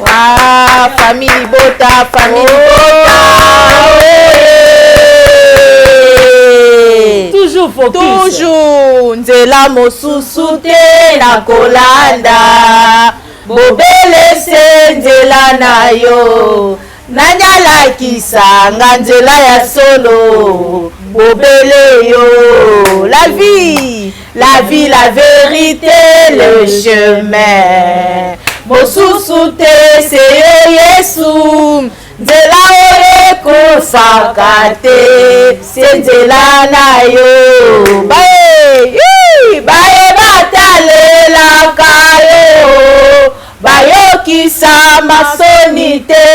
Ah, famille libota, famille libota. Toujours focus. Toujours nzela mosusu te na kolanda. Bobele se nzela na yo. Nani alakisa nga nzela ya solo bobele yo la vie la vie la vérité le chemin mosusu te se yo yesu nzela oyo ekufaka te se nzela na yo baye baye batalelaka yo Bayokisama soni te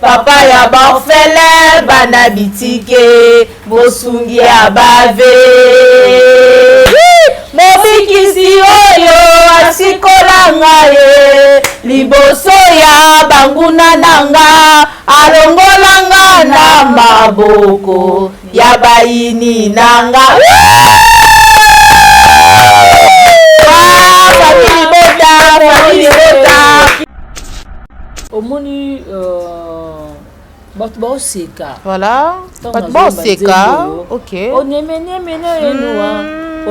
papa ya ba orphelin bana bitike mosungi ya bave mobikisi oyo asikola ngai liboso ya banguna na nga alongola nga na maboko ya bayini na nga. Famille libota, famille libota. Omoni bato baoseka. Voilà, bato baoseka. Ok. Onemenemene enuwa.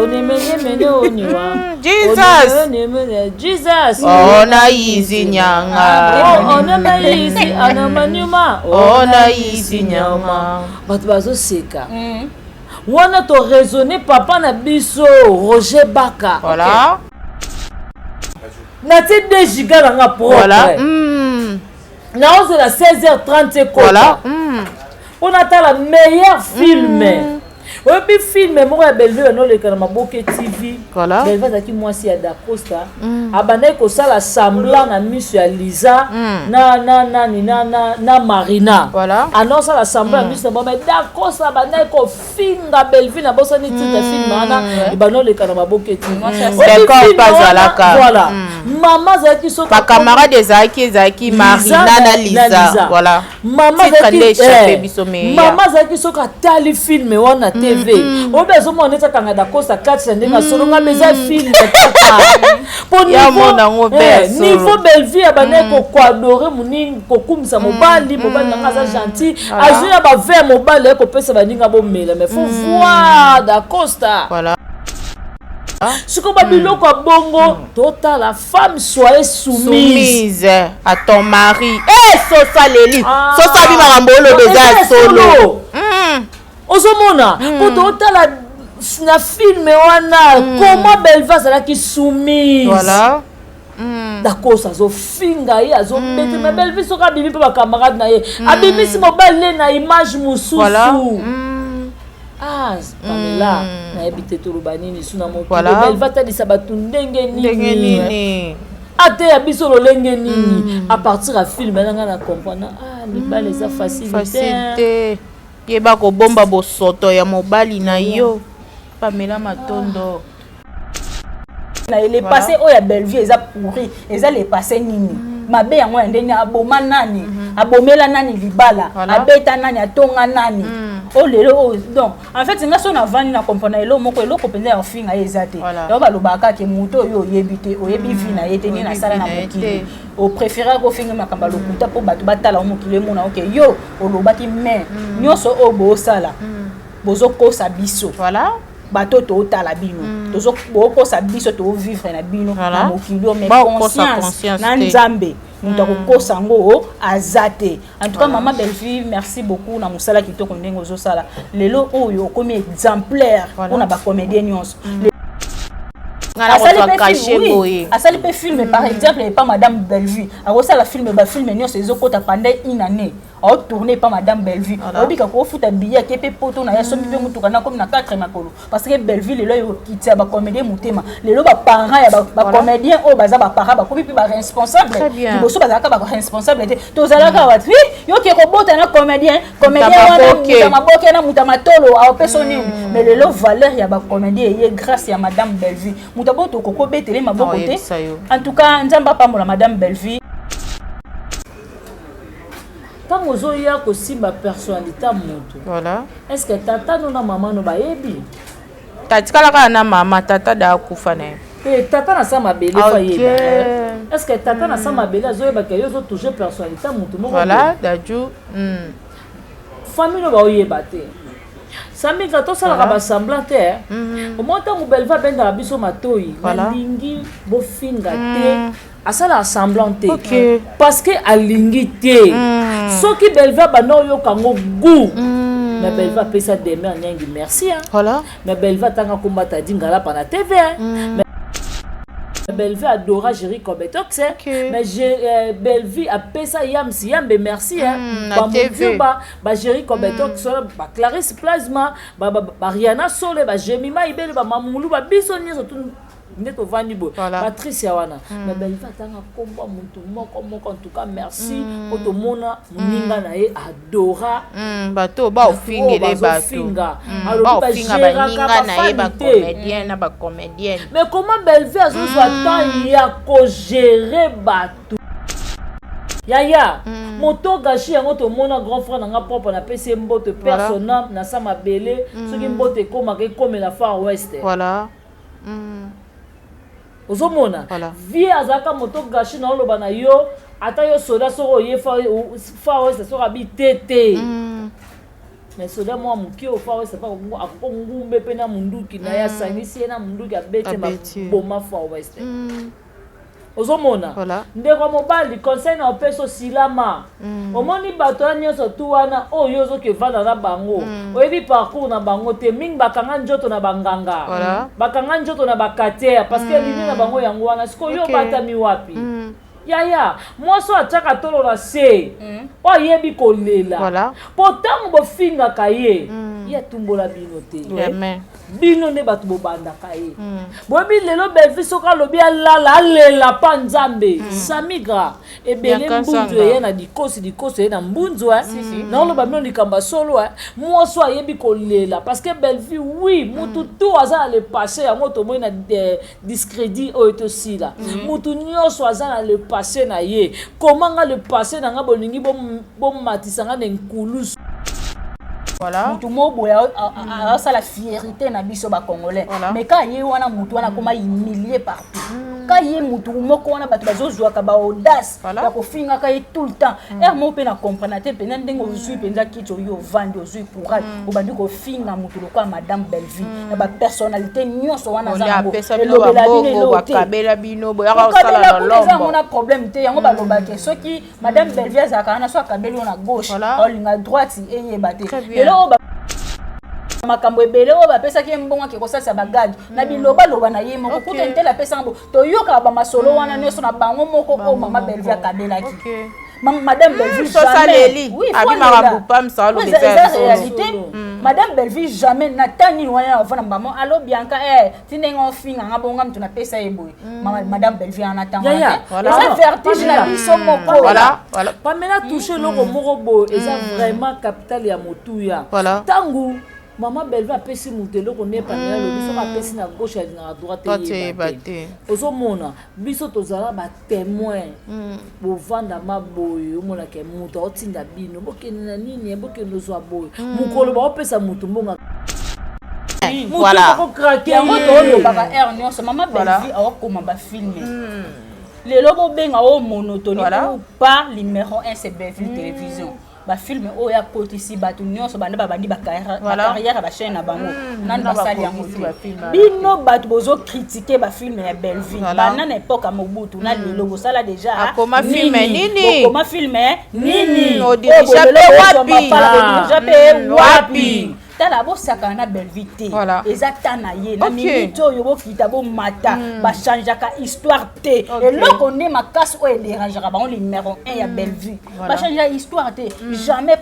Onemenemene oniwa. Jesus. Onemenemene Jesus. Ona yizi nyanga. Oh, onema yizi anamanyuma. Ona yizi nyama. Bato bazoseka. Wana to raisonner papa na biso Roger Baka. Voilà. Natie 2 giga na nga propre. Voilà. Naozela 16h30 ekota. Voilà. Mpo natala meilleur film. Oyebi film moko ya Bellevue banoleka na Maboke TV. Voilà. Bellevue azalaki mwasi ya Dacosta. Abandaki kosala semblant na miso ya Liza na na nani na na na Marina. Voilà. Anosala semblant na miso na bango mais Dacosta abandaki kofinga Bellevue na bosani titre film wana banoleka na Maboke TV. D'accord, pas azalaka. Voilà. Mama azalaki soki Ba camarade ezalaki ezalaki Marina na Liza. Voilà. Mama Titre azalaki nde échappé eh, biso mais mama azalaki soki atali film wana TV oyo mpe azomona neti akanga Dacosta kati na ndenge asolonga mais eza film kaka po Ya mona yango mpe ya solo. niveau Bellevue abandaki koadorer moningi kokumisa mobali mobali nanga aza gentil azwi na bavin mobali aye kopesa baninga bomela mais faut voir Dacosta. Voilà. Sikoyo babiloko ya bongo totala femme soyez soumise. Soumise à ton mari. Eh, sosa leli. Ah. Sosa bi makambo oloba eza ya solo. Ozomona mpo totala na film wana comment Bellevue azalaki soumise. Voilà. Dacosta azofinga ye azobete mais Bellevue soki abimi mpe bacamarade na ye abimisi mobali ne na image mosusu. Voilà. Ah, Pamela, nayebi te toloba nini su na mokili. Voilà. Bellevue atalisa bato ndenge Ndenge nini nini? Ateya biso lolenge nini à partir ya film na nga na comprendre ah libala eza facile Facile te. te. Yeba kobomba bosoto ya mobali na yo. Pamela Matondo. Na le passé oyo ya Bellevue eza pourri, eza le passé nini mabe yango ya ndenge aboma nani, abomela nani libala. Voilà. Abeta nani, atonga nani oyo lelo oyo. Donc en fait nga so navandi na comprendre eloko moko, eloko mpenza ya kofinga ye eza te. Voilà. Yango balobaka kaka moto oyo oyebi te, oyebi vie na ye te, nini Oyebi asala vie na na ye mokili te. Opréféré kofinga makambo ya lokuta mpo bato batala o mokili emona oke yo olobaki, mais nyonso oyo boosala bozokosa biso. Voilà. Bato tootala bino, bokosa biso, tovivre na bino Voilà. na mokili oyo mais Bakokosa conscience conscience na te. Nzambe moto akokosa yango aza te. En tout cas, mama Bellevue, merci beaucoup na mosala kitoko ndenge ozosala. Lelo oyo okomi exemplaire Voilà. mpona bacomédien nyonso. Nga na Asali kozwa mpe cachet film, oui. boye. Asali mpe film, par exemple epa madame Bellevue akosala film, bafilm nyonso ezokota pendant une année aotourne epa madame Bellevue. Voilà. Oyebika kofuta billet ake mpe poto na ye, asombi mpe motuka na komi na 4 makolo parce que Bellevue lelo oyo okitisa bacomédien motema. Lelo baparent ya bacomédien oyo baza baparent bakomi mpe baresponsable. Très bien. Liboso bazalaka baresponsable te, tozalaka wati yoke kobota na comédien, comédien Muta wana maboke. muta maboke na muta matolo aopesa nini. Mais lelo valeur ya bacomédien eye grâce ya madame Bellevue. Moto abo tokoki obetele maboko te. Oyebisa yo. En tout cas, Nzambe apambola madame Bellevue. Ntango ozoya kosimba personnalité ya moto, Voilà. est ce que tata no na mama no bayebi? Tatikala kaka na mama, tata da akufa na ye. Te, tata na sa mabele fo Ok. ayeba. Est ce que tata na sa mabele azoyebaka yo ozotouche personnalité ya motu moko? Voilà, Dadju. Famille oyo baoyeba te. Samika, tosalaka basemblant te. Omoi ntango Belva abendaka biso matoi, nalingi bofinga te, asalaka semblant te parce que alingi te. Soki Belva banda oyoka yango goût, mais Belva apesa Demer Nyangi merci, hein. Mais Belva atanga komba Tadi Ngalapa na TV, hein. Mais Bellevue adora Jerry Cobetox, hein. Mais Bellevue apesa Yamsi Yambe merci, hein. Na TV. Ba ba Jerry Cobetox wana, ba Clarisse Plasma, ba Rihanna Sole, ba Jemima Ibele, ba Mamulu, ba biso nyonso tu nde tovandi boye. Patricia wana. Mais Bellevue atanga komba motu moko moko. En tout cas merci po tomona moninga na ye adora. Bato baofingele bato. Bazofinga. Alobi baofinga bagéraka baninga na ye, bafani te. bacomédien na bacomédienne. Mais comment Bellevue azozwa temps ya kogérer bato? Yaya, moto gashi yango tomona grand frère na nga propre, napesi ye mbote personnel na sa mabele. Soki mbote ekomaka, ekomela Far West. Ozomona vie azalaka moto gashi na oloba na yo, ata yo soda, soki oye Far West, soki abi te te. Mais soda mwa moke oyo Far West akoko ngumbe mpe na munduki na ye, asangisi ye na munduki, abeti. Abeti. Maboma Far West. Ozomona? Ndeko ya mobali, conseil na opesa, osilama. Omoni bato wana nyonso tu wana oyo ozoki evanda na bango, oyebi parcours na bango te. Mingi bakanga nzoto na banganga, bakanga nzoto na bakatere, parce que lini na bango yango wana. Sikoyo yo obatami wapi? Yaya, mwasi oyo atiaka tolo na se, oyo ayebi kolela, mpo ntango bofingaka ye, ye atumbola bino te. Jamais. Bino nde bato bobandaka ye. Boyebi lelo Belvi soki alobi alala, alela mpa Nzambe. Samigra ebele. Bianca Mbunzu Nzanga. eye na dikosi, dikosi eye na mbunzu, eh. Naoloba bino likambo ya solo, eh. Mwasi oyo ayebi kolela, parce que Belvi, oui, mutu tu aza na le passé. Yango tomoni na discrédit oyo tosila. Mutu nyonso aza na le passé na ye. Koma nga le passé na nga, bolingi bomatisa nga na nkulusu. Mutu moko boye aosala fierté na biso bacongolais. Mais ka ye wana, mutu wana akoma humilie partout. Ka ye mutu moko wana, bato bazozwaka baaudace ya kofingaka ye tout le temps. Heure moko mpe na comprendre te mpenza ndenge ozwi mpenza kiti oyo, ovandi, ozwi courage, obandi kofinga mutu lokola madame Bellevue na bapersonnalité nyonso wana aza Ole nango. apesa bino Elobela bino bambongo, eloko te. bakabela bino, boyaka kosala Kokabela na kuna eza yango lombo. na problème te. Yango balobake soki madame Bellevue azalaka wana, so akabeli yo na gauche, olinga droite eyeba te. Très bien. Lelo oyo makambo ebele oyo bapesaki ye mbongo ake kosalisa bagage na bilobaloba na ye moko. Kuta ntele apesanga bo toyokaka bamasolo wana nyonso na bango moko oyo mama Bellevue akabelaki. Madame Bellevue So asaleli. jamais. Oui, Abi faut makambo alela. pamisa aloba. Oui, Eza ya eza solo. réalité. Madame Bellevue jamais na ta nini wana avanda mbamo alo Bianca, ti ndenge ofinga nga bonga, mutu napesa ye boye. Madame Bellevue wana ntango Yaya, wana te. Eza vertige na biso moko. Voilà. Pamela touche eloko moko boye, eza vraiment capital ya motuya. Ntango mama Belve apesi moto eloko nde Pamela alobi, soki apesi na gauche, alingaka droite Droite eyeba eyeba te. te. Ozomona biso tozala batémoin, bovandama boye, omonaka moto aotinda bino bokende na nini, bokende ozwa boye, mokolo baopesa motu mbongo, motu akokrake. Yango tolobaka heure nyonso, mama Bellevue aokoma bafilme lelo, bobenga oyo monotonie ou pas, numéro 1 c'est Bellevue Télévision. Bafilme oyo akotisi bato nyonso banda babandi bacarrière ya bachaîne na bango, nani Na basali yango bakotisi te. bafilme. Bino bato bozocritiquer bafilme ya Bellevue, banda na époque ya Mobutu na lelo, bosala déjà Akoma filme nini? Bokoma filme nini? Odirige Oyo pe lelo bozwa wapi? mapala, bodirige pe Wapi? wapi? Tala, bosakana na Bellevue te. Eza ta na ye na minute oyo, bokita bomata, bachangeaka histoire te. Eloko nde makasi oyo edérangeaka bango, numéro 1 ya Bellevue, bachangeaka histoire te, jamais.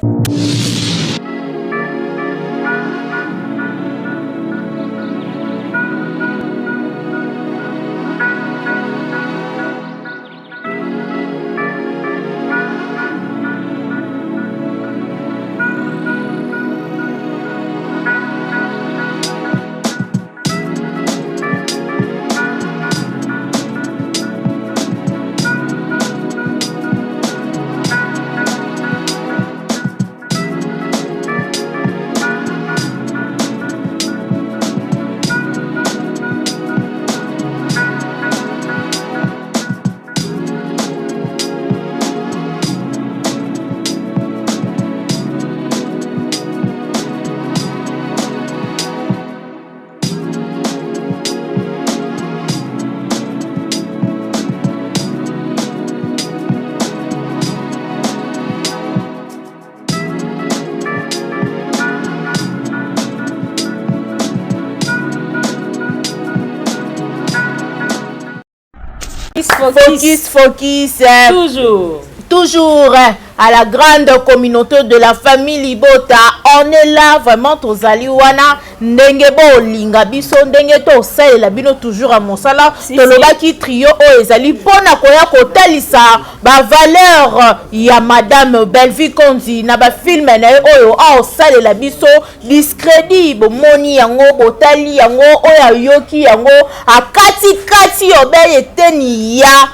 Focus, focus. Toujours. Toujours à la grande communauté de la famille Libota. On est là vraiment, tozali wana, ndenge bolinga biso, ndenge tosalela bino toujours ya mosala. Tolobaki trio oyo ezali mpona koya kotalisa bavaleur ya Madame Bellevue Konzi na bafilm na ye oyo aosalela biso. Discrédit, bomoni yango, botali yango, oyo ayoki yango akatikati obe eteni ya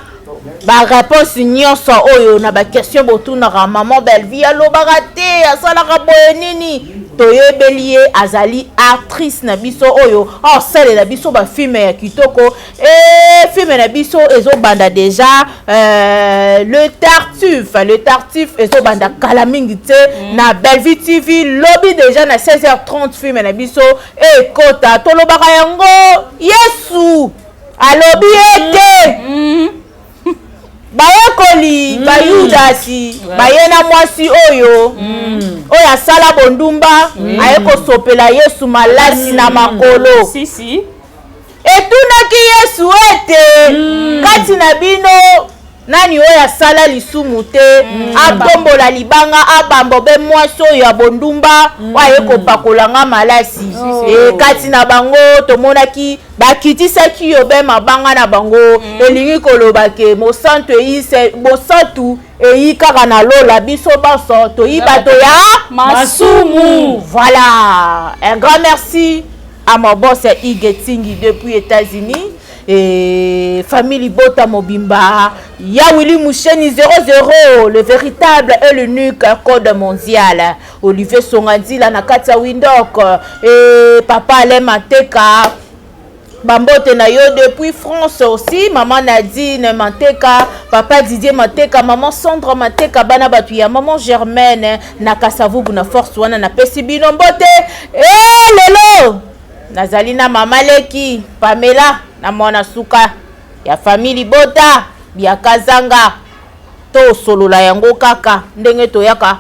baréponse nyonso oyo na baquestion botunaka Mama Bellevue. Alobaka te, asalaka boye nini, toyebeli ye, azali actrice na biso oyo aosalela biso bafilm ya kitoko. E film na biso ezobanda déjà, Le Tartuffe. Le Tartuffe ezobanda kala mingi te na Bellevue TV, lobi déjà na 16h30 film na biso ekota. Tolobaka yango, Yesu alobi ete bayekoli bayudasi baye na mwasi oyo oyo asala bondumba, aye kosopela Yesu malasi na makolo. Si, si. Etunaki Yesu ete kati na bino nani oyo asala lisumu te, atombola libanga abamba be mwasi oyo ya bondumba oyo aye kopakola nga malasi. E kati na bango tomonaki bakitisaki yo be mabanga na bango. Elingi koloba ke mosantu eyi mosantu eyi kaka na lola, biso banso toyi bato ya masumu. Voilà, un grand merci à mon boss Igetingi depuis États-Unis et famille Libota mobimba, ya Willy Moucheni 00, le véritable et l'unique code mondial, Olivier Songandila na kati ya Windok et papa Alain Mateka, bambote na yo depuis France aussi, maman Nadine Manteka, papa Didier Mateka, maman Sandra Mateka, bana bato ya maman Germaine na Kasavubu na force wana, napesi bino mbote. E lelo nazali na mama leki Pamela na mwana suka ya famille Libota, Biakazanga. Tosolola yango kaka ndenge toyaka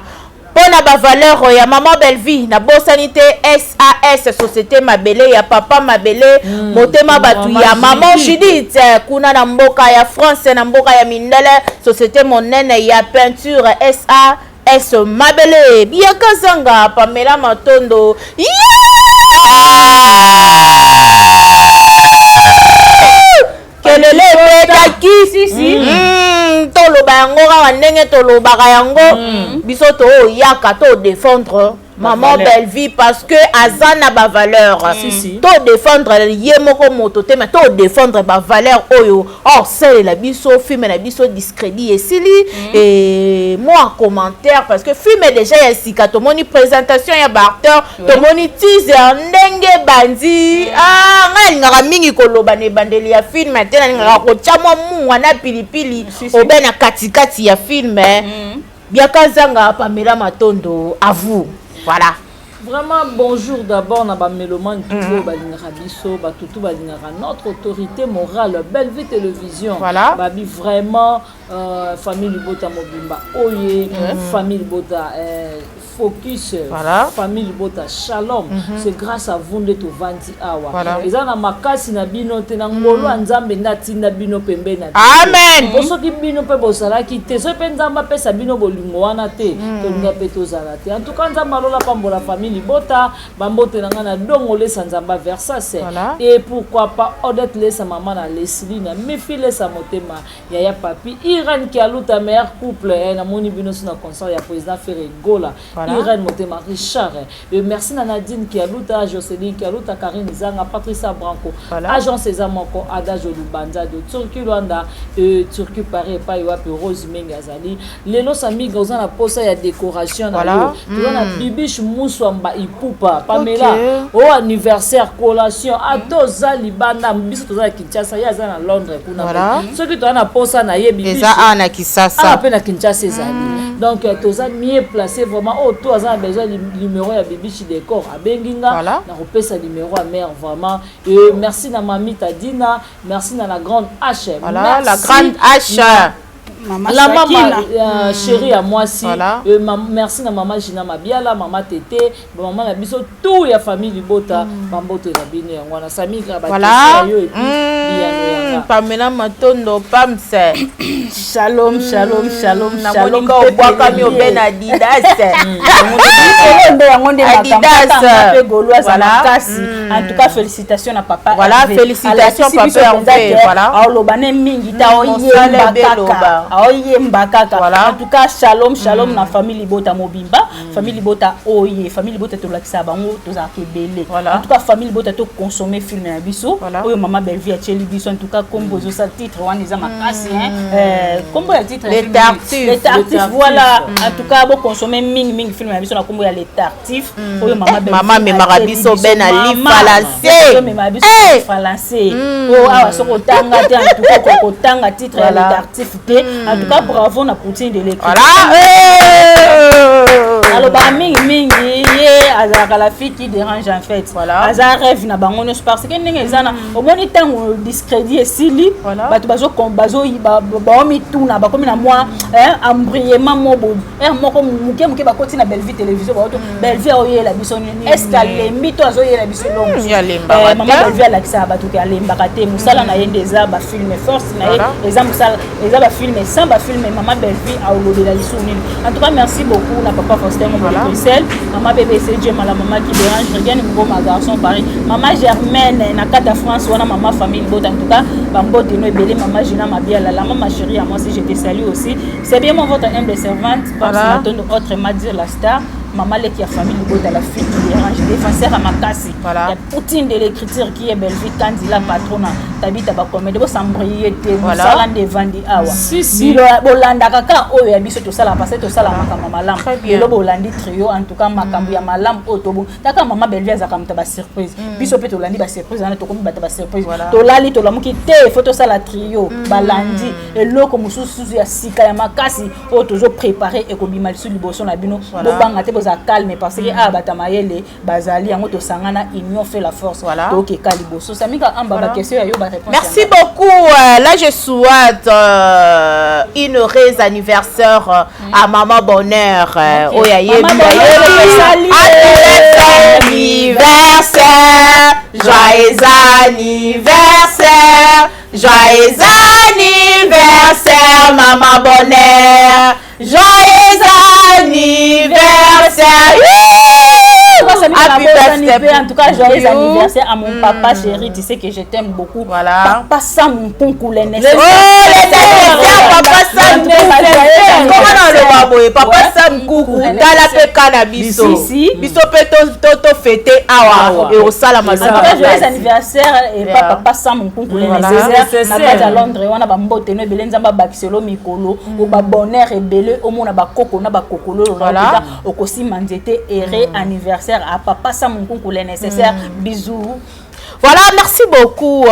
mpo na bavaleur ya Mama Bellevue. Nabosani te SAS, Société Mabele ya papa Mabele, motema bato ya mama Judith kuna na mboka ya France, na mboka ya mindele, société monene ya peinture SAS Mabele. Biaka Zanga, Pamela Matondo, yeah! Kelele ebetaki. Si, si. Toloba yango kaka ndenge tolobaka yango, biso toyaka todéfendre Maman Bellevue parce que aza na bavaleur. Si, si. Todéfendre ye moko moto te, mais todéfendre bavaleur oyo osalela biso. Film na biso Discrédit esili e mwa commentaire, parce que film déjà ya sika, tomoni présentation ya baacteur, tomoni teaser ndenge bandi. Ah, ngai alingaka mingi koloba na ebandeli ya film te, nalingaka kotya mwa mungwa na pilipili obe na katikati ya film. Biaka Zanga, Pamela Matondo, à vous, voilà. Vraiment, bonjour d'abord na bamélomane tout oyo balingaka biso, bato tout balingaka notre autorité morale Bellevue Télévision. Babi vraiment, famille Libota mobimba oye, famille Libota, focus, famille Libota, shalom. C'est grâce à vous nde tovandi awa. Eza na makasi na bino te, na ngolu ya Nzambe nde atinda bino pembeni na biso. Amen. Po soki bino mpe bozalaki te, soki mpe Nzambe apesa bino bolingo wana te, tolinga mpe tozala te. En tout cas, Nzambe alola pambola famille Libota. Bambote na ngai na Dongo Lesa, Nzambe Versas, et pourquoi pas Odette Lesa, mama na Leslie, na Mifi Lesa, motema yaya papi Irene Kialuta, meilleur couple, namoni bino so na concert ya président Ferre Gola. Irene motema Richard, merci na Nadine Kialuta, Jocelyn Kialuta, Karine Zanga, Patricia Branco. Agence eza moko, Adage Lubanza de Turquie Luanda, Turquie Paris, epai wapi Rose Mengi azali lelo. Samiga, oza na posa ya décoration na yo, toza na Bibiche Muswamba Ipupa Pamela. O anniversaire, collation, ata oza libanda, biso toza na Kinshasa, ye aza na Londres kuna. Soki toza na posa na ye Bibiche, eza awa na Kisasa. Awa mpe na Kinshasa ezali. Donc toza mieux placé vraiment. Oyo to aza na besoin numéro ya Bibiche Décor, abengi nga, nakopesa numéro ya mare vraiment. Et merci na mami Tadina, merci na la grande H. Voilà, la Merci grande H. na Mama La mama Sakina. Chérie ya mwasi. Voilà. Merci na mama Gina Mabiala, mama Tete, ba mama na biso tout ya famille Libota, bambote na bino yango wana. Samika ba Voilà. question ya yo et puis biyano yanga. Pamela Matondo Pamse. Shalom, shalom, shalom, Na shalom. Monica obwakami obe na Adidas. Likolo nde yango nde makambo. Adidas. Kaka mpe Gauloise Voilà. makasi. En tout cas, félicitations na papa Voilà, Hervé. félicitations Alakisi biso papa mpenza Hervé, ke voilà. aoloba ne mingi te, aoyemba mosala kaka. ebeloba. Aoyemba kaka. Voilà. En tout cas, shalom, shalom na famille Libota mobimba. Famille Libota oye, famille Libota tolakisa bango tozalaka ebele. Voilà. En tout cas, famille Libota to consommer film na biso. Voilà. Oyo mama Bellevue atieli biso. En tout cas, kombo ezosala titre wana eza makasi, hein. Kombo ya titre ya Les film nini? Tartuffes. Les Tartuffes, Les Tartuffes. voilà. En tout cas, bo consommer mingi mingi film na biso na kombo ya Les Tartuffes. Oyo mama Bellevue Mama amemaka atieli biso biso. be na Mama, lifalanse. omemaka biso Eh! na lifalanse. Oyo awa soki otanga te, en tout cas okoka kotanga titre ya Voilà. Les Tartuffes te. En tout cas, bravo na Poutine de l'écriture. Voilà. Alobaka mingimingi, ye azalaka la fille qui dérange en fait. Voilà. Aza rêve na bango nyonso parce que ndenge eza na omoni ntango discrédit esili, Voilà. bato baomituna, bakomi na mwa embrouillement mo bo ere moko moke moke, bakoti na Bellevue Télévision, baoto Bellevue aoyela biso nini? Est ce que alembi to azoyela biso elongo? Ye alembaka Mama te. Bellevue alakisaka bato ke alembaka te. Mosala na ye nde eza bafilm, force na ye Voilà. eza mosala, eza bafilm. Sans bafilm, mama Bellevue aolobela lisusu nini? En tout cas, merci beaucoup na papa Faustin Ngombe. Voilà. Bruxelles, mama BBC Djemala, mama qui dérange, Regan Ngoma, garçon Paris, mama Germaine na kati ya France wana, mama famille Libota, en tout cas bambote no ebele. Mama Gina Mabiala, la mama chérie à moi aussi, je te salue aussi. C'est bien moi, votre humble servante. Voilà. Matondo, autrement dire la star, mama leki ya famille Libota, la fille qui dérange, défenseur à makasi Voilà. ya Poutine de l'écriture qui est Bellevue Kandila, patrona Tabita. Bacomédie bosambrie te. Voilà. Mosala nde evandi awa. Si, si. Bolandaka kaka oyo ya biso tosala parce que tosala makambo malamu. Très bien. Lelo bolandi trio, en tout cas makambo ya malamu oyo tobo taka. Mama Bellevue azalaka moto ya basurprise. Biso mpe tolandi basurprise wana, tokomi bato ya basurprise. Voilà. Tolali, tolamuki te, fo tosala trio. Balandi eloko mosusu ya sika ya makasi oyo tozoprépare, ekobima lisusu liboso na bino. Voilà. Bobanga te, bozala calme parce que awa bato ya mayele bazali yango. Tosangana, union fait la force. Voilà. Tokeka liboso. Samika amba, Voilà. baquestion ya yo, baréponse. Merci beaucoup. Là, je souhaite une heureuse anniversaire à Maman Bonheur. Ok. Oya yebi, Maman Bonheur, yebi. je te salue. Happy anniversaire. Joyeux anniversaire. Joyeux anniversaire, Maman Bonheur. Joyeux anniversaire. Happy birthday. En tout cas, joyeux You. anniversaire à mon papa chéri. Tu sais que je t'aime beaucoup. Voilà. Papa Sam Nkunku, le Oh, les anniversaires, papa Sam Nkunku. Comment naloba boye, papa Sam Nkunku, tala mpe ka na biso. Si, si. Biso mpe tofete awa Awa. ekosalama. En tout cas, joyeux anniversaire et Yeah. papa Sam Nkunku, le Voilà. nécessaire. Na Nécessaire. kati ya Londres wana, bambote no ebele, Nzambe abakiselo mikolo o babonheur ebele, omona bakoko na bakokololo. Voilà. Okosima nzete. Heureux anniversaire à papa Sam Nkunku, le nécessaire. Bisous. Voilà, merci beaucoup.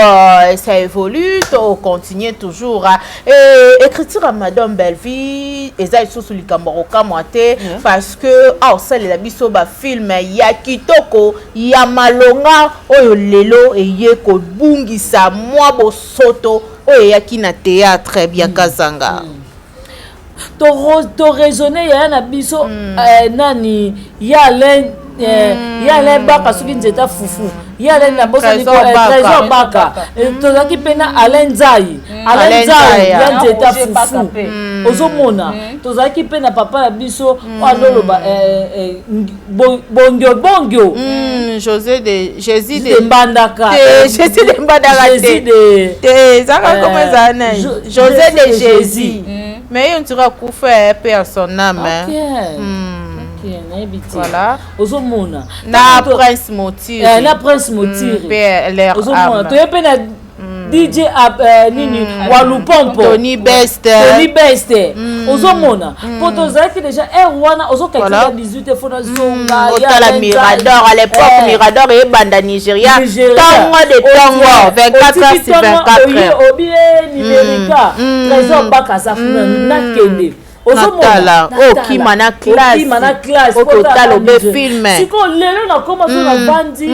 Ça évolue, on continue toujours. Hein. Et écriture à Madame Bellevue, eza lisusu likambo kokamwa te parce que aosalela biso bafilm ya kitoko ya malonga oyo lelo eye kobungisa mwa bosoto oyo eyaki na théâtre Bianca Zanga. Toraisonne yaya na biso nani ya Alain, ye Alain Baka, soki nzeta fufu ye Alain na bosani. Trésor Baka. Trésor Baka. Tozalaki mpe na Alain Nzai, Alain Alain Nzai Nzai, ya ah. nzeta Roger Baka fufu. mpe. Ozomona, tozalaki mpe na papa na biso oyo azoloba bongio bongio. José de Jésus de Mbandaka. Te, Jésus de Mbandaka te. Jésus de Te ezaka koma ezala nani? José de Jésus de Jésus. Jésus. Mais ye ntira akufa, pe à son âme, hein. Ok. Ok, nayebi te. Voilà. Ozomona. Na Prince Motiri. Na Prince Motiri. Pe leur Ozomona, âme. toye mpe na DJ nini, Walupompo. Tony Best. Tony Best. Ozomona, mpo tozalaki déjà heure wana ozokakila 18 fo nazonga. Otala Mirador à l'époque, Mirador eyebanda Nigeria, ntongo de ntongo, 24 heures sur 24 heures. Obi numérika, Trésor Baka aza kuna, nakende. Natala, okima na classe. Okima na classe. Oke otala obe film. Sikoyo lelo nakoma so navandi.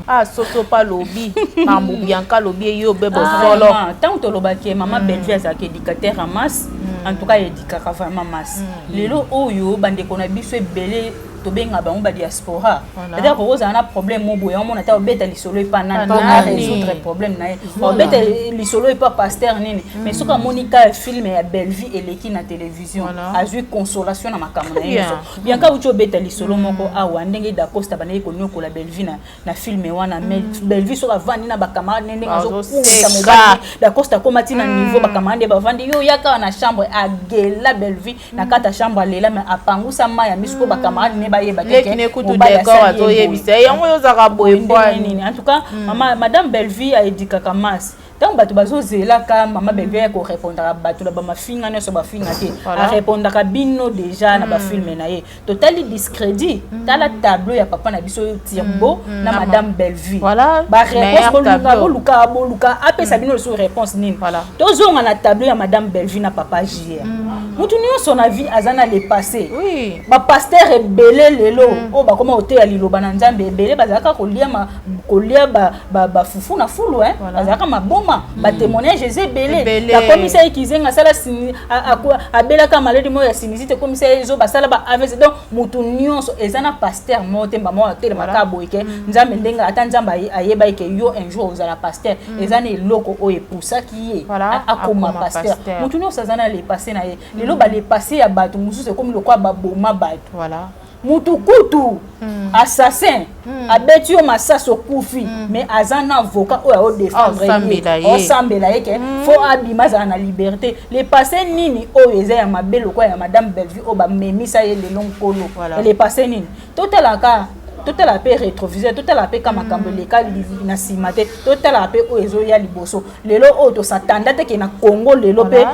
Ah, soso pa lobi mambo Bianca lobi eye obe bosolo. Ntango tolobaki mama Bellevue azalaka éducateur en masse. En tout cas, edikaka vraiment masse. Lelo oyo bandeko na biso ebele, tobenga bango badiaspora. C'est-à-dire kokozala na problème mo boye, omona ata obeta lisolo epa nani mpo arésoudre problème na ye, obeta lisolo epa pasteur nini, mais soki amoni ka film ya Bellevue eleki na télévision, azwi consolation na makambo na ye nyonso. Bianca uti obeta lisolo moko awa, ndenge Dacosta bandeki konyokola Bellevue na film wana. Mais Bellevue soki avandi na bacamarade ne, ndenge azokumisa mobali Dacosta, akóma ti na niveau bacamarade nde bavandi, yo yaka na chambre, agela Bellevue na kati ya chambre, alela, mais apangusa mai ya miso mpo bacamarade ne bayeba. Kutu décor azoyebisa yango, oyo ozalaka boye. Nini? En tout cas, mama, madame Bellevue aedikaka masse. Ntango bato bazozelaka mama Bellevue ya korépondaka bato na bamafinga nyonso, bafinga te, arépondaka bino déjà na bafilm na ye. Totali discrédit, tala tableau ya papa na biso Tirbo na madame Bellevue, baréponse boluka, boluka, boluka apesa bino lisusu réponse nini. Tozonga na tableau ya madame Bellevue na papa JR. Motu nyonso na vie aza na le passé. Bapasteur ebele lelo oyo bakoma koteya liloba na Nzambe, ebele bazalaka kolia bafufu na fulu, bazalaka maboma. Batémoignage eza ebele. Akomisa ye kizenga, asala, abelaka maladi moko ya sinusite, ekomisa ye ezo basala ba AVC. Donc motu nyonso eza na pasteur moko te, mbama atelemaka boye ke Nzambe, ndenge ata Nzambe ayeba ke yo un jour ozala pasteur, eza na eloko oyo epusaki ye akoma pasteur. Motu nyonso aza na le passé na ye. Lelo bale passé ya bato mosusu ekomi lokola baboma bato. Mutu kutu assassin abeti yo masasi, okufi, mais aza na avocat oyo aodéfendre ye, osambela ye ke fo abima, azala na liberté. Le passé nini oyo eza ya mabe lokola ya madame Bellevue oyo bamemisa ye lelo nkolo? Le passé nini? Totalaka, totala mpe rétroviseur, totala mpe ka makambo eleka na nsima te, totala mpe oyo ezoya liboso. Lelo oyo tosatanda te ke na Congo lelo mpe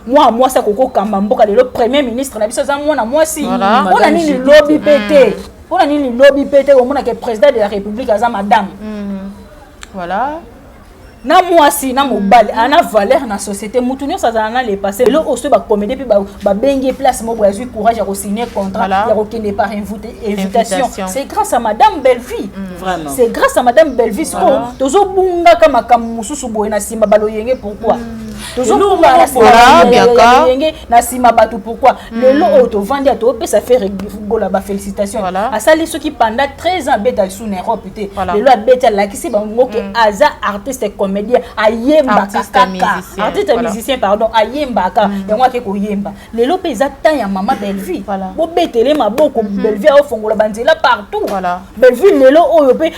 mwana mwasi akokokamba mboka. Lelo premier ministre na biso aza mwana mwasi. Mpona nini lobi mpe te? Mpona nini lobi mpe te omonake président de la République aza madame? Na mwasi na mobali ana valeur na société. Mutu nyonso azala na le passé. Lelo oyo soki bacomédie mpe babengi ye place moko boye, azwi courage ya kosigne contrat, ya kokende par invitation, c'est grâce à madame Bellevue. C'est grâce à madame Bellevue. Sikoyo tozobungaka makambo mosusu boye na nsima baloyenge. Pourquoi tozobunga na na nsima bato? Pourquoi lelo oyo tovandi ya topesa Ferre Gola bafélicitation? Asali soki pendant 13 ans abeta lisusu na Europe te. Lelo abeti, alakisi bango ke aza artiste comédien, ayembaka kaka, artiste musicien, pardon, ayembaka yango, ake koyemba. Lelo mpe eza temps ya mama Bellevue, bobetele maboko. Bellevue aofongola banzela partout. Bellevue lelo oyo mpe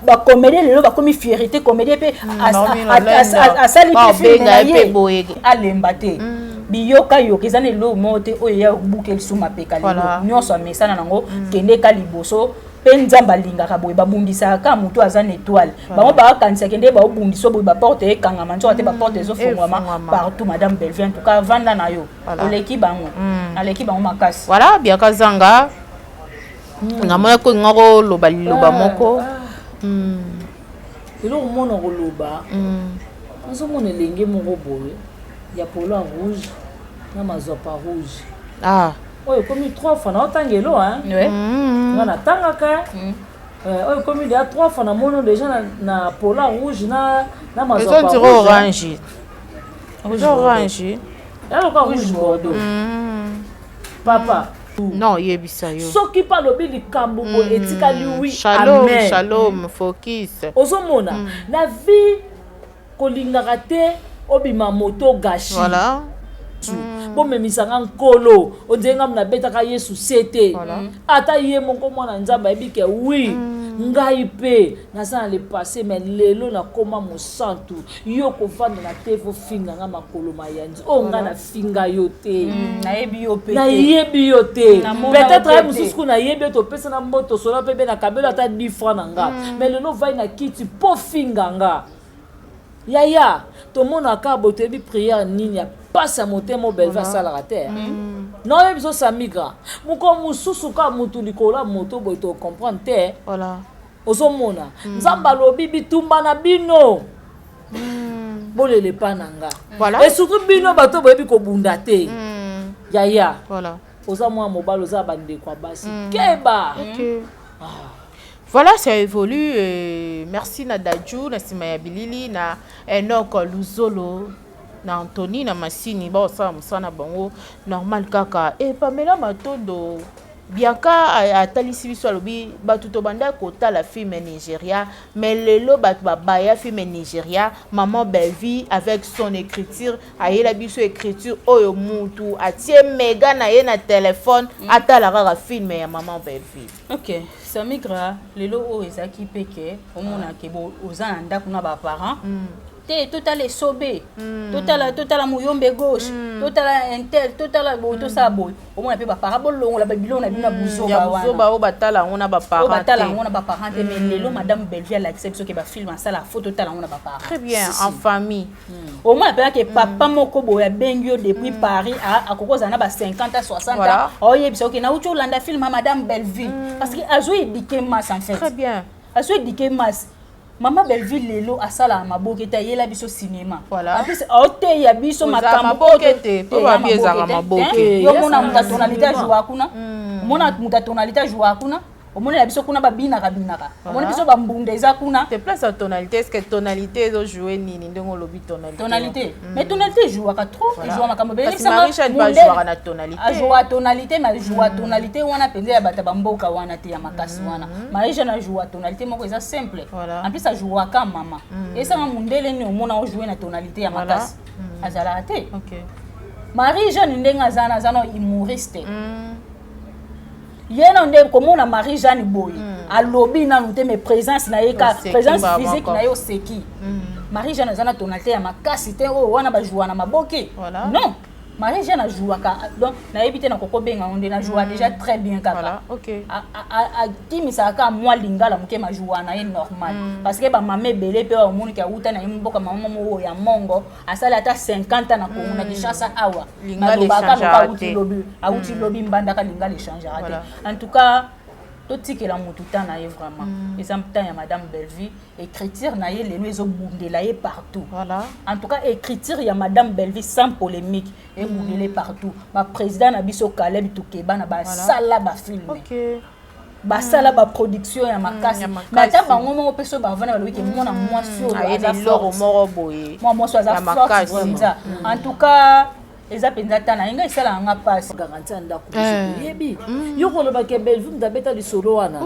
bacomédien lelo bakomi fierté. Comédien mpe asali mpe film na ye, alemba te. Biyokayoka eza na eloko moko te oyo eya kobuka lisusu mapeka. Lelo nyonso amesana nango, kende ka liboso mpe Nzambe alingaka boye. Babundisaka kaka motu aza na étoile. Bango bakanisaka nde baobundisa boye, baporte ekangama, nzoka te, baporte ezofungwama partout. Madame Bellevue, en tout cas, vanda na yo, oleki bango, aleki bango makasi. Voilà, biaka zanga namonaki olinga koloba liloba moko. Eloko mona koloba, nazomona elenge moko boye ya polo ya rouge na mazwapa rouge oyo ekomi trois fois naotanga elo nga natangaka. Oyo ekomi deja trois fois namoni déjà na polo ya rouge na mazwapa rouge. Orange, eza orange. Ya lokola rouge bordeaux, papa. Non, yebisa yo. Soki mpe alobi likambo boye, etikali wi. Shalom, shalom, focus. Ozomona na vie, kolingaka te obima moto gashi. Bomemisanga nkolo ondenge ngamu nabetaka Yesu se te. Ata ye moko mwana Nzambe ayebi ke wi, ngai mpe naza na le passé, mais lelo nakóma mosantu. Yo kovanda na te, fofinga nga makolo mayanzi oyo ngai nafinga yo te. Nayebi yo mpe. Nayebi yo te. Peut-être ye mosusu kuna nayebi yo, topesana mboto, sola mpe be na kabelo ata 10 franc na nga, mais lelo ovai na kiti mpo finga nga. Yaya, tomonaka boye, toyebi prière nini ya pasi ya motema oyo Bellevue asalaka te. Naoyebi biso Samigra mokolo mosusu kaka motu likolo ya moto boye, tocomprendre te. Ozomona Nzambe alobi bitumba na bino, bolela epa na nga. Et surtout bino bato boyebi kobunda te, yaya. Oza mwana mobali, oza bandeko ya basi, keba. Voilà, ça évolue. Merci na Dadju, na sima ya bilili, na Enoch Luzolo. Na Anthony na Masini baosala mosala na bango normal kaka. E Pamela Matondo, Bianca atalisi biso, alobi bato tobanda kotala film Nigeria, mais lelo bato babaya film Nigeria. Maman Bellevue avec son écriture, ayela biso écriture oyo mutu atie mega na ye na telefone, atala kaka film ya Maman Bellevue. Ok, Samigra, lelo oyo ezalaki mpe ke omonake oza na ndako na baparent te, totala esobe, totala Muyombe Gauche, totala intel, totala boye, tosala boye. Omona mpe baparent bolongola babiloko na bino na buzoba wana. Oyo batala yango na baparent. Batala yango na baparent te. Mais lelo Madame Bellevue alakisa biso ke bafilm asala, fo totala yango na baparent. Très bien, en famille. Omona mpenza ke papa moko boye abengi yo depuis Paris, akoki kozala na ba 50 à 60 ans, aoyebisa: "Oke, nauti olanda film ya Madame Bellevue", parce que azo éduquer masse en fait. Très bien. Azo éduquer masse. Mama Bellevue lelo asalaka maboke te, ayela biso cinéma. En plus aoteya biso makambo. Yo mona moto ya tonalité ajouaka kuna, omona moto ya tonalité ajouaka kuna, omonela biso kuna babinaka binaka, omoni biso bambunda eza kuna. Te, place ya tonalité, est ce que tonalité ezojouer nini ndenge olobi tonalité? Tonalité, mais tonalité ejouaka trop, ejouaka makambo. Ebele na tonalité. Ajouaka tonalité, mais ajoua tonalité wana mpenza ya bato ya bamboka wana te, ya makasi wana. Marie Jeanne ajoua tonalité moko eza simple. En plus ajouaka mama esanga mondele nini omona ojoue na tonalité ya makasi, azalaka te. Marie Jeanne ndenge aza na, aza na humoriste ye na nde komona Marie Jeanne boye, alobi nanu te, mais présence na ye ka, présence physique na ye, oseki. Marie Jeanne aza na tonalité ya makasi te oyo wana bajouaka na maboke. Non, Marie Jeanne ajouaka, donc nayebi te nakoki kobenga ngo nde najouaka déjà très bien kaka. Akimisaka kaka mwa lingala moke, majouaka na ye normal, parce que bamama ebele mpe omoniki awuta na ye mboka, mama moko oyo ya mongo asali ata 50 ans na Kongo, na Kinshasa awa, malobaka loka awuti lobi, awuti lobi mbandaka, lingala echangeaka te. En tout cas totikela motu temps na ye vraiment. Eza temps ya Madame Bellevue, écriture na ye lelo ezobundela ye partout. En tout cas écriture ya Madame Bellevue sans polémique ebundele partout. Baprésident na biso Caleb Tukeba na basala bafilm, basala baproduction ya makasi, mais ata bango moko mpe so bavanda, balobi ke mwana mwasi oyo aza moko boye. Mwana mwasi oyo aza forte mpenza. En tout cas eza mpenza ta na ye, ngai esalaka nga mpasi. Garantie ya ndako, biso toyebi yo kolobaka Bellevue moto abeta lisolo wana.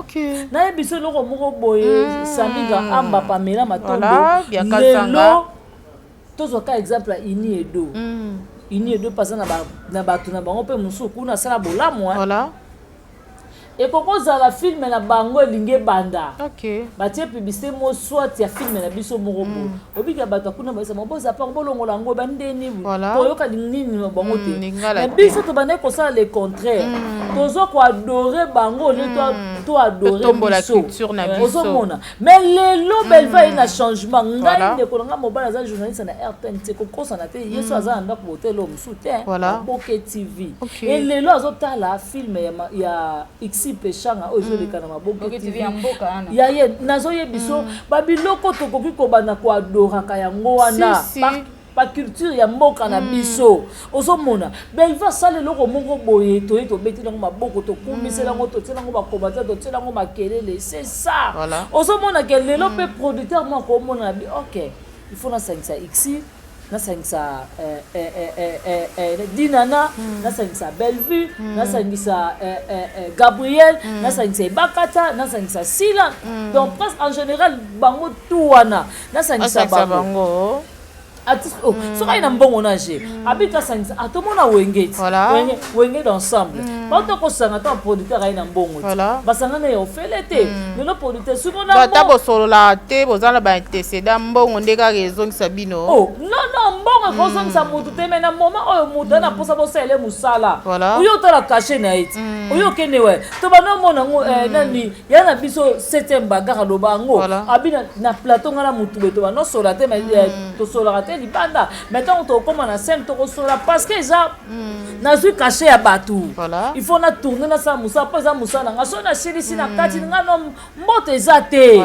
Nayebi so eloko moko boye, Samiga Amba, Pamela Matondo, lelo tozwaka exemple ya Ini Edo. Ini Edo mpe aza na bato na bango mpe mosusu kuna asala bolamu. Ekoki kozala film na bango elingi ebanda, batie publicité mo soit ya film na biso moko boye, obika bato akuna bayesa boza pango, bolongola yango bandeni, toyoka nini na bango te. Mais biso tobandaki kosala le contraire, tozwa koadorer bango au lieu toadorer biso, ozomona. Mais lelo Bellevue aye na changement. Ngai ndeko na ngai mobali aza journaliste na RTNT, kokosana te, ye so aza na ndako botele mosusu te, Maboke TV. Elelo azotala film ya Xi Peshanga oyo ezoleka na Maboke TV ya ye. Nazoyebi so babiloko tokoki kobanda koadoraka yango wana, baculture ya mboka na biso. Ozomona Bellevue asala eloko moko boye, toye tobeteli yango maboko, tokumiseli yango, totieli yango bacommentaire, totieli yango makelele, c'est ça. Ozomona ke lelo mpe producteur moko omona na bi: "Ok, il faut nasangisa Xi, nasangisa Dinana, nasangisa Bellevue, nasangisa Gabriel, nasangisa Ebakata, nasangisa Sila." Donc presque en général bango tout wana nasangisa bango. Artiste oh, soki aye na mbongo na je abiki asangisa, atomona Wenge ti Wenge d'ensemble, bauta kosanga to producteur aye na mbongo ti basanga na ya ofele te. Lelo producteur soki ata bosolola te, boza na baantécédent, mbongo nde kaka ezongisa bino. Oh non, mbongo ekozongisa motu te, mais na moment oyo motu aza na mposa bosalele mosala, oyo otala cachet na ye ti oyo okende we to banda omona yango nani ya na biso septième bagarre, aloba yango abi na plateau: "Nga na motu boye tobanda osola te, tosolaka te libanda, mais ntango tokóma na scène tokosola, parce que eza nazwi cachet ya bato, il faut na tourne, nasala mosala mpo eza mosala na nga. So nasilisi na kati nga no, mbote eza te."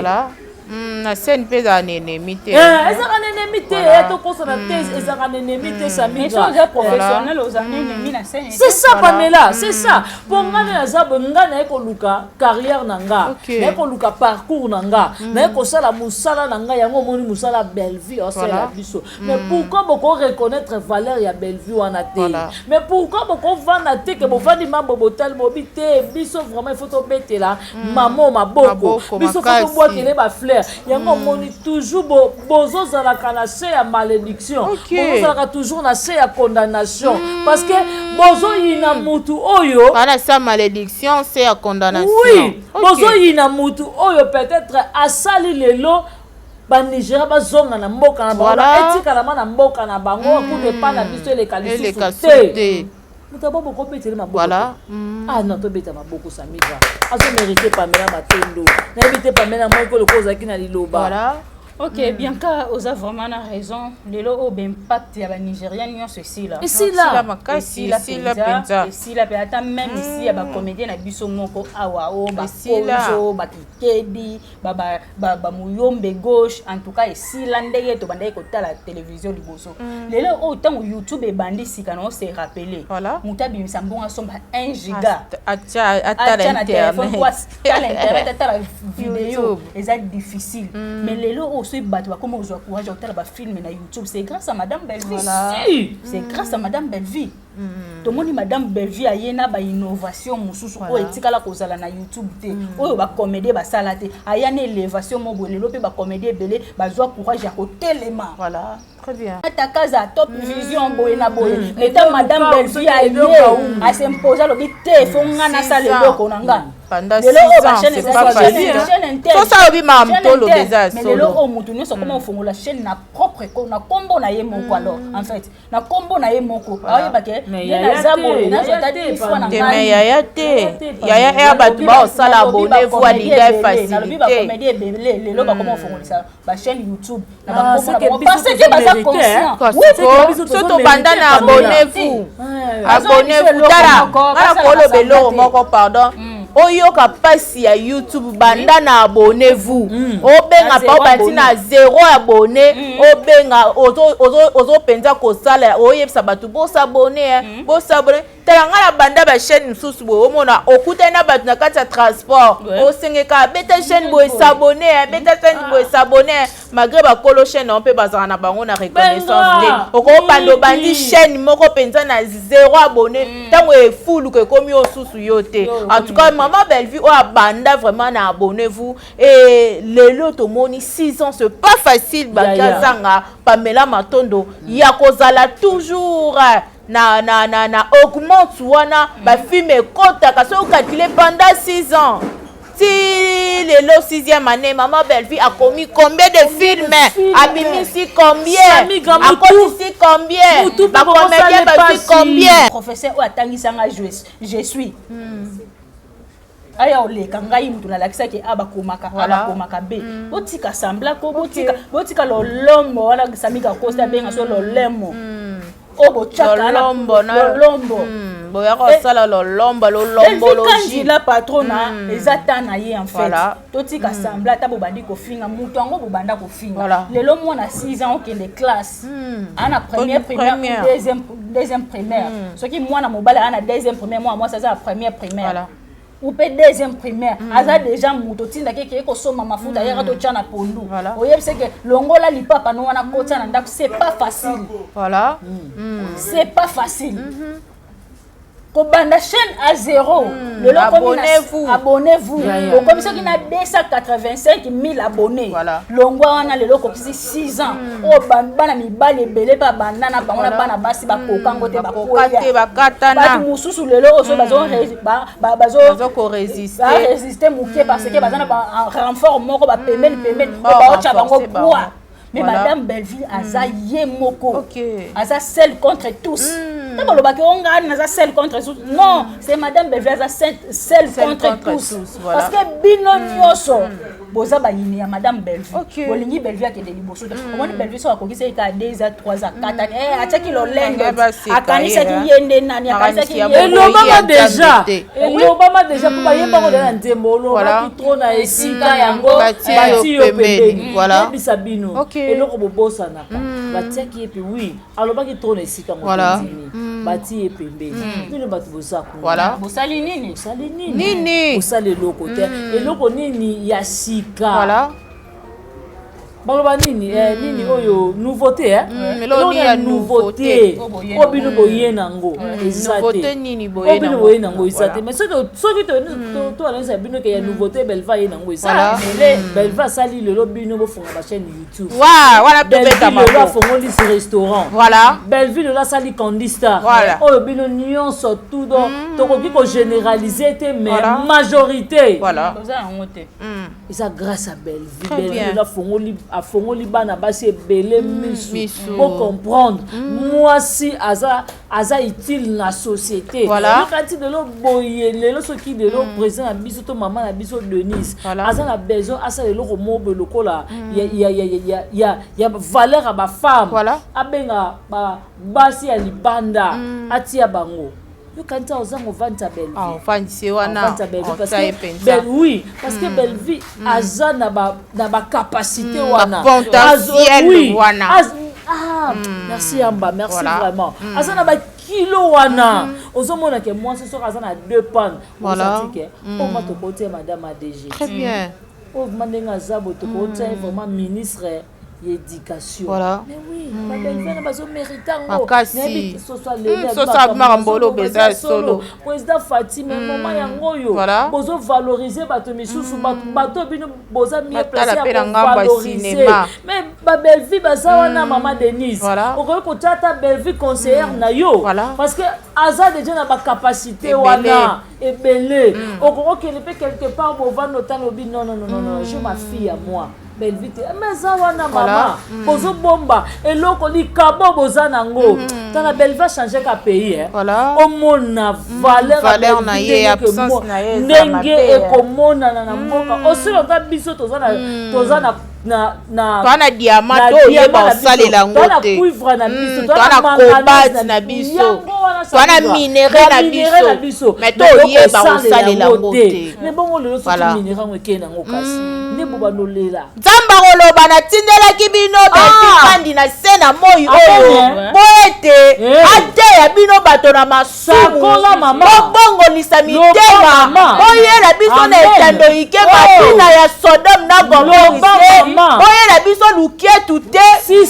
Na scène mpe ezala na ennemi te. Ezalaka na ennemi te, tokosana te, ezalaka na ennemi te. Samiga, professionnel, oza na ennemi na scène. C'est ça, Pamela, c'est ça. Mpo nga nde naza boye, nga naye koluka carrière na nga, naye koluka parcours na nga, naye kosala mosala na nga. Yango omoni mosala Bellevue aosalela biso. Mais pourquoi boko reconnaître valeur ya Bellevue wana te? Mais pourquoi bokovanda te ke bovandi mambo, botali, bobi te? Biso vraiment, il faut tobetela mamo maboko, biso faut tobwakele bafleur. Yango omoni toujours bozozalaka na se ya malédiction, bozozalaka toujours na se ya condamnation, parce que bozoyina mutu oyo. Wana sa malédiction, se ya condamnation. Oui, bozoyina mutu oyo peut-être asali lelo Banigéria bazonga na mboka na bango, etikalama na mboka na bango, kutu epa na biso eleka lisusu te. Moto abo bokobetele maboko. Ah non, tobeta maboko. Samiga azomérite. Pamela Matondo, nayebi te, Pamela, moko loko ozalaki na liloba. Ok, Bianca, oza vraiment na raison. Lelo oyo baimpact ya Banigérien nyonso esila. Esila. Makasi, esila mpenza. Esila mpe ata même isi ya bacomédien na biso moko awa, oyo bakonzo, bakikebi, bamuyombe gauche, en tout cas esila ndenge tobandaki kotala télévision liboso. Lelo oyo, ntango YouTube ebandi sika, na ose rappeler, moto abimisa mbongo, asomba 1 giga, atala na téléphone po atala internet, atala vidéo, eza difficile. Mais lelo oyo, soki bato bakoma kozwa courage ya kotala bafilm na YouTube, c'est grâce à madame Bellevue, c'est grâce à madame Bellevue. Tomoni madame Bellevue aye na bainnovation mosusu oyo etikala kozala na YouTube te, oyo bacomédie basala te. Aya na élévation mo boye, lelo mpe bacomédie ebele bazwa courage ya kotelema. Voilà. Très bien. Atakaza Top Vision boye na boye, mais ta madame Bellevue aye, asimpose, alobi te, fo nga nasala eloko na nga. Lelo oyo bachaîne alobi makambo toloba eza. Mais lelo oyo, motu nyonso akoma kofongola chaîne na propre, na nkombo na ye moko. Alors en fait, na nkombo na ye moko, aoyebake ye naza boye, nazwa ata 10 fois na ngai. Yaya te, yaya, eya bato baosala abonnez-vous, alinga facilité. Nalobi bacomédie ebele lelo bakoma kofongolisa bachaîne YouTube na bakombo na bango, parce que baza conscient. So tobanda na abonnez-vous, abonnez-vous. Tala, nga na koloba eloko moko, pardon, oyoka mpasi ya YouTube. Banda na abonnez-vous, obenga pa obandi na zéro abonné, obenga ozopenza kosala, oyebisa bato bosabonner, bosabonner. Tala, ngai na banda bachaîne mosusu boye, omona okutani na bato na kati ya transport, osengeka beta chaîne boye, s'abonner, beta chaîne boye, s'abonner. Malgré bakolo chaîne yango mpe bazalaka na bango na reconnaissance te. Okobanda, obandi chaîne moko mpenza na zéro abonné, ntango efuluka ekomi osusu yo te. En tout cas, mama Bellevue oyo abanda vraiment na abonnez-vous, et lelo tomoni 6 ans, c'est pas facile. Baki azanga Pamela Matondo ya kozala toujours na augmente wana, bafilm ekɔtaka. Soki ocalcule pendant 6 ans ti lelo, sixième année, mama Bellevue akomi combien de films, abimisi combien, akotisi combien, bacomédien bazwi combien? Professeur oyo atangisanga je suis aya oleka ngai, mutu nalakisaki a bakomaka a bakomaka b. Botika semblant ko, botika, botika lolombo wana. Samika kosta abenga so lolemo oyo botyaka lolombo. Boya kosala lolombo, lolombologie. La patrona eza ta na ye. En fait, totika semblant. Ata bobandi kofinga moto yango, bobanda kofinga lelo, mwana 6 ans okende classe, ana première primaire, deuxième primaire. Soki mwana mobali ana deuxième primaire, mwana mwasi aza na première primaire ou mpe deuxième primaire, aza déjà moto. Otindaki ekeye kosomba mafuta, ayaka totya na pondu, oyebisa ke longola lipapa no wana, kotia na ndako. C'est pas facile. C'est pas facile kobanda chaîne à zéro. Lelo abonnez-vous. Abonnez-vous, okomi soki na 285 000 abonnés. Longwa wana, lelo okokisi 6 ans oyo bana mibali ebele mpe banda na bango na bana basi bakokango te. Bakoya bato mosusu lelo oyo so bazokoresiste moke, parce que baza na renfort moko bapembeni pembeni oyo baotya bango poids. Mais madame Belleville aza ye moko, aza seul contre tous. Ntango balobaki o ngai naza seul contre tous, non, c'est madame Belleville aza seul contre tous, parce que bino nyonso. Boza bayini ya madame Bellevue. Bolingi Bellevue akende liboso te. Omoni Bellevue soki akokisi ye kaka 2 ans, 3 ans, 4 ans, eh, atiaki lolendo. Akanisaki ye nde nani, akanisaki ye. Elobama déjà. Elobama déjà po bayembako na nzembo olobaki trop na esika yango bati yo pembeni. Yebisa bino eloko bobosanaka. Batiaki ye pe oui, alobaki trop na esika ngo tondimi. Bati ye pembeni. Bino bato boza kuna. Bosali nini? Bosali nini? Bosali eloko te. Eloko nini ya sika? Voilà. Baloba nini nini oyo nouveauté eloko ya nouveauté oyo bino boye nango eza te, oyo bino boye nango eza te. Mais soki toanalisa bino ke ya nouveauté Belva ye nango eza, Belva asali lelo bino bofonga bachaîne YouTube. Wana tobeta. Lelo afongoli restaurant. Bellevue lelo asali Candy Star. Oyo bino nyonso tout, donc tokoki kogénéraliser te, mais majorité eza grâce à Bellevue. Bellevue lelo afongoli bana basi ebele misu bocomprendre mwasi aza utile na société. Yoka ti lelo boye, lelo soki lelo président na biso to mama na biso Denise aza na besoin asala eloko moko boye lokola ya valeur ya bafemme, abenga basi ya libanda, atia bango, yokanisa ozanga ovandisa. Ofandisi wana. Oui, parce que Bellevue aza na bacapacité wana. Potentiel wana. Ah, merci Yamba, merci vraiment. Aza na bakilo wana. Ozomona ke mwasi soki aza na deux pannes, ozati ke oma tokotia madame ADG. Très bien. Oyo vraiment ndenge aza boye, tokotia ye vraiment ministre éducation. Mais oui, babelve na bazomérite yango. Nayebi soso aleli. Soso abimaka mbolo eza solo. Président Fatime, moma yango oyo bozovalorize bato misusu, bato bino boza mieux placé ya kovalorize, mais babelvi baza wana. Mama Denise, okoki kotia ata Bellevue conseillère na yo, parce que aza déjà na bacapacité wana ebele. Okoki okende mpe quelque part, bovanda, otala, obi: "Non, non, non, non, je ma fille à moi Bellevue te." Mais eza wana, mama, bozobomba eloko likabo boza nango. Tala, Bellevue achange ka pays, omona valeur ndenge ekomonana na mboka. Osilonga biso toza na Toa na diamant to oyeba osalela yango te. Cuivre na biso. Toa na cobalt na biso, toa na minerai na biso, mais to oyeba kosalela yango te. Mais bongo lelo soki minerai yango ekei nango, kasi nde bo bandolela. Nzambe akoloba: "Natindelaki bino Belvi na se na moi oyo po ete ateya bino bato na masumu, bobongolisa mitema, boyela biso na etando ike mabina ya Sodome na Gomori te, boyela biso luketu te,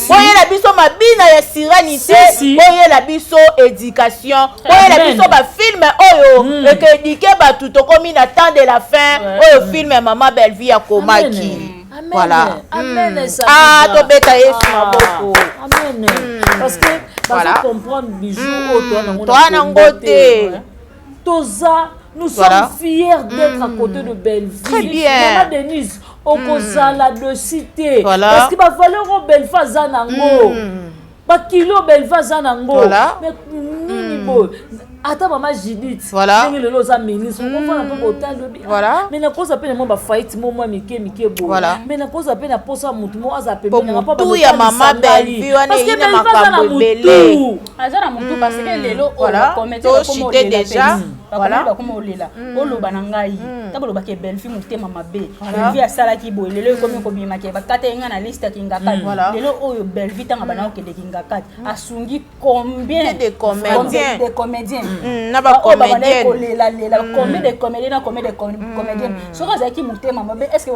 boyela biso mabina ya sirani te, boyela biso éducation, boyela biso bafilm oyo ekoéduquer bato. Tokomi na temps de la fin oyo film ya mama Bellevue akomaki." Voilà. Amen. Ah, tobeta Yesu maboko. Amen, parce que bazocomprendre bijou oyo. Toa nango te. Toza, nous sommes fiers d'être à côté de Bellevue. Très bien. Mama Denise, okozala de te, parce que bavaleur oyo Bellevue aza nango, bakilo Bellevue aza nango, mais nini boye? Ata mama Judith, ndenge lelo oza ministre, okofana mpe botali obi, mais nakoza mpe na mwa bafaillite mo mwa mike mike boye, mais nakoza mpe na posa motu mo aza pembeni. Mutu ya mama Bellevue wana eyi na makambo ebele. Aza na mutu, parce que lelo oyo déjà bakoma olela, oloba na ngai ta balobaki Bellevue motema mabe, Bellevue asalaki boye. Lelo ekomi kobimaki bakata ye nga na liste ya Kingakati. Lelo oyo Bellevue, ntango bana okende Kingakati, asungi combien de comédiens? De comédiens. Na bacomédienne. Kolelalela combien de comédiens na combien de comédiennes? Soki azalaki motema mabe, est ce que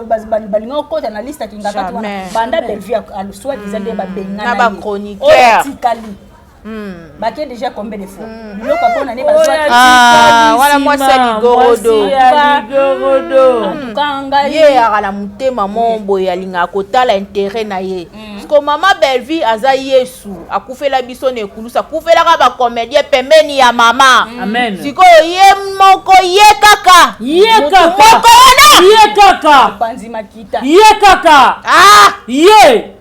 balinga okota na liste ya Kingakati wana? Banda Bellevue soit disant nde babengana na bachroniqueur. Tikali bake déjà combien de fois biloko mpona nde? Wana mwasi ya ligorodo. Ngai ye eyaka na motema mo boye, alingaka kotala intérêt na ye, parce que mama Bellevue aza Yesu akufela biso na ekulusu, akufelaka bacomédien pembeni ya mama. Sikoyo ye moko, ye kaka. Ye kaka. Moko wana. Ye kaka. Ye kaka. Ye.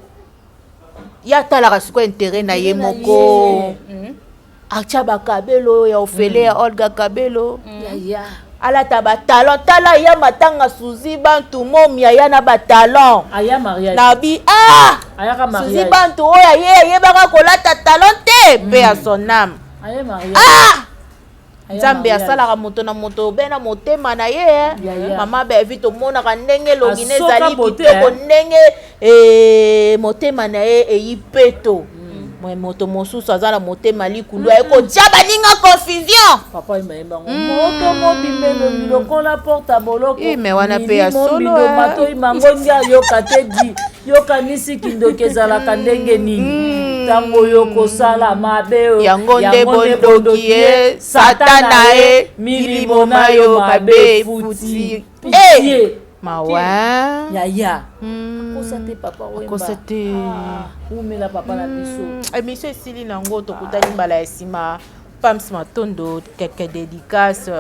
Ye atalaka sikoyo intérêt na ye moko, atia bakabelo ya ofele ya Olga Kabelo. Alata ba talon, tala ya matanga Suzy Bantu momi aya na ba talon. Aya mariage. Na bi ah! Ayaka mariage. Suzy Bantu oyo aye ayebaka kolata talon te, paix à son âme. Aye mariage. Ah! Nzambe asalaka moto na moto obe na motema na ye eh. Mama Bellevue tomonaka ndenge elongi ne ezali kitoko ndenge eh, motema na ye eyi peto mm. Moto mosusu aza na motema likundu aye kotia baninga confusion. Papa imayemba ngo moto mobimba elongi lokola porte boloko. Me wana pe ya solo eh. Matoi mango ngi ayoka te di yokanisi kindoki ezalaka ndenge nini ntango oyo kosala mabe yango nde bondoki ye satana ye milimo na yo mabe efuti mawa yaya akosa te papa akosa te umela papa na biso. Émission esili nango, tokutani mbala ya nsima. Pams Matondo, quelques dédicaces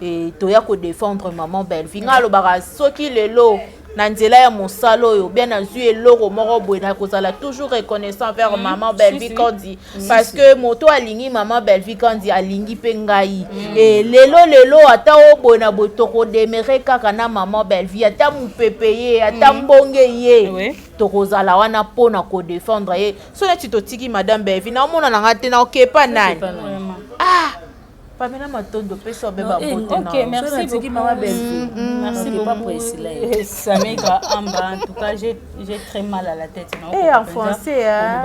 et toya ko défendre maman Bellevue. Nga alobaka soki lelo na nzela ya mosala oyo bien nazwi eloko moko boye, nakozala toujours reconnaissant vers maman Bellevue Kandi, parce que moto alingi maman Bellevue Kandi alingi mpe ngai. E lelo lelo ata oyo boye na boye, tokodemere kaka na maman Bellevue, ata mopepe ye, ata mbonge ye, tokozala wana mpona kodéfendre ye. So neti totiki madame Bellevue, naomona na nga te naokepa nani. Ah, Pamela Matondo, pesa obe babote. Ok, merci beaucoup. Merci beaucoup. Samega Amba, en tout cas, j'ai très mal à la tête. Eh, en français, hein.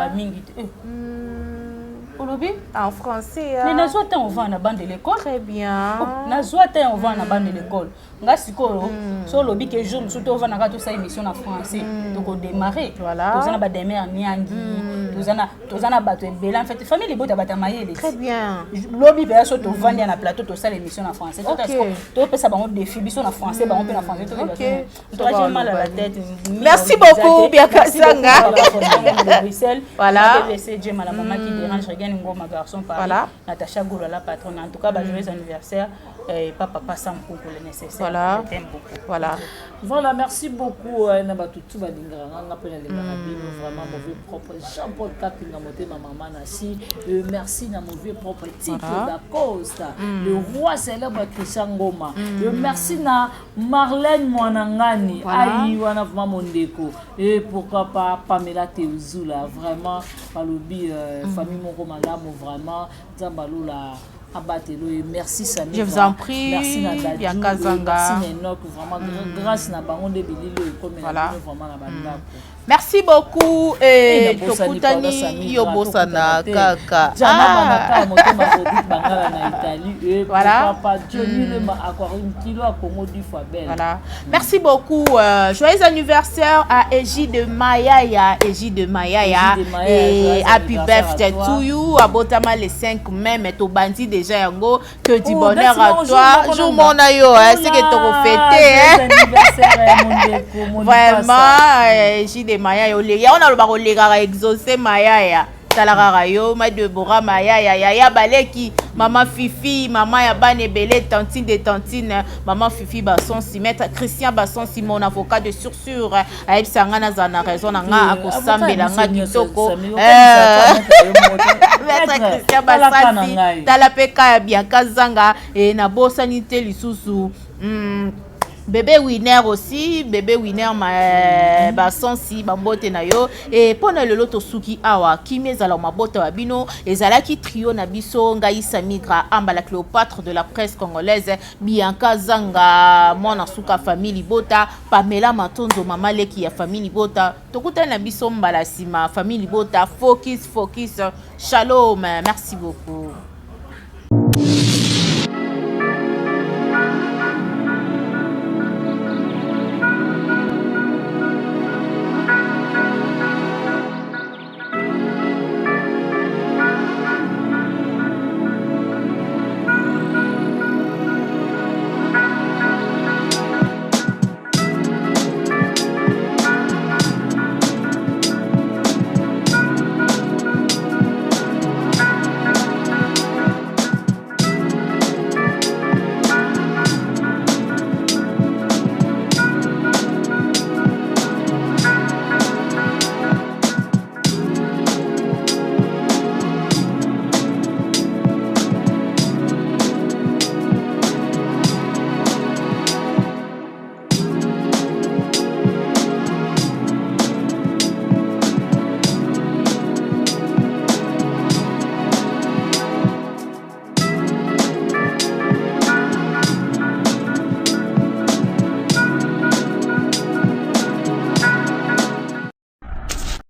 Olobi? En français, hein. Mais nazwa te, on va na bande de l'école. Très bien. Nazwa te, on va na bande de l'école. Nga sikoyo so olobi ke jour mosusu tovandaka tosala émission na français, tokodémarre. Toza na bademer niangi, toza na bato ebele. En fait, famille libota, bato ya mayele. Très bien. Lobi mpenza so tovandi na plateau, tosala émission na français, topesa bango défi, biso na français, bango mpe na français. J'ai mal à la tête. Merci beaucoup, Bianca Sanga. Bruxelles. Voilà. TVC, Jema, la maman qui dérange, Regan Ngoma, garçon Paris. Voilà. Natacha Goula, la patronne. En tout cas, bah, joyeux anniversaire. Et papa, papa Sam pour le nécessaire. Voilà. Je t'aime beaucoup. Voilà. Voilà, merci beaucoup. Na bato tu balingaka nga mpe nalingaka bino vraiment. Mauvais propre Jean-Paul Kapinga, motema mama na si. Merci na mauvais propre Tito da Costa, le roi célèbre Christian Ngoma. Merci na Marlène Mwanangani. Ayi wana vraiment mondeko. Et pourquoi pas Pamela Teuzula, vraiment balobi famille moko malamu vraiment, Nzambe alola abatelo. Merci Sami. Je vous en prie. Merci na Dadju. Bianca Zanga. Merci na Enoch, vraiment grâce na bango nde bilili oyo ekomi na bino vraiment na bandako. Merci beaucoup. Et tokutani yo bosana kaka. Jana Banaka, motema Rodrigue Bangala na Italie. Et Voilà. pourquoi pas Johnny Lema Aquarium Kilo à Congo du fois belle. Voilà. Merci beaucoup. Joyeux anniversaire à Egi de Mayaya. Egi de Mayaya. Egi de Mayaya, Et joyeux happy anniversaire à birthday toi. To you. Abotama le 5 mai, mais tobandi déjà yango. Que du Oh, bonheur that's à mon toi. jour, Jour mon mon ayo, hein, c'est que Oula, tu fêté, hein. joyeux anniversaire, hein, mon ndeko, mon Vraiment, lipasa. Egi de Mayaya. Oleka, on a le baro olekaka exaucé Mayaya. Tala kaka yo, ma Debora Mayaya, yaya baleki, mama Fifi, mama ya bana ebele, tantine de tantine, mama Fifi Basonsi, maître Christian Basonsi, mon avocat de sursur, ayebisa nga nazala na raison na nga, akosambela nga kitoko. Maître Christian Basasi, tala mpe ka ya Bianca Zanga, e nabosani te lisusu. Bébé Winner aussi, bébé Winner ma basansi, bambote na yo. E mpona lelo tosuki awa. Kimi ezala mabota ya bino. Ezalaki trio na biso, ngai Samigra Amba, la Cléopâtre de la presse congolaise, Bianca Zanga, mwana suka famille libota, Pamela Matonzo, mama leki ya famille libota. Tokutani na biso mbala nsima. Famille libota, focus, focus, shalom. Merci beaucoup.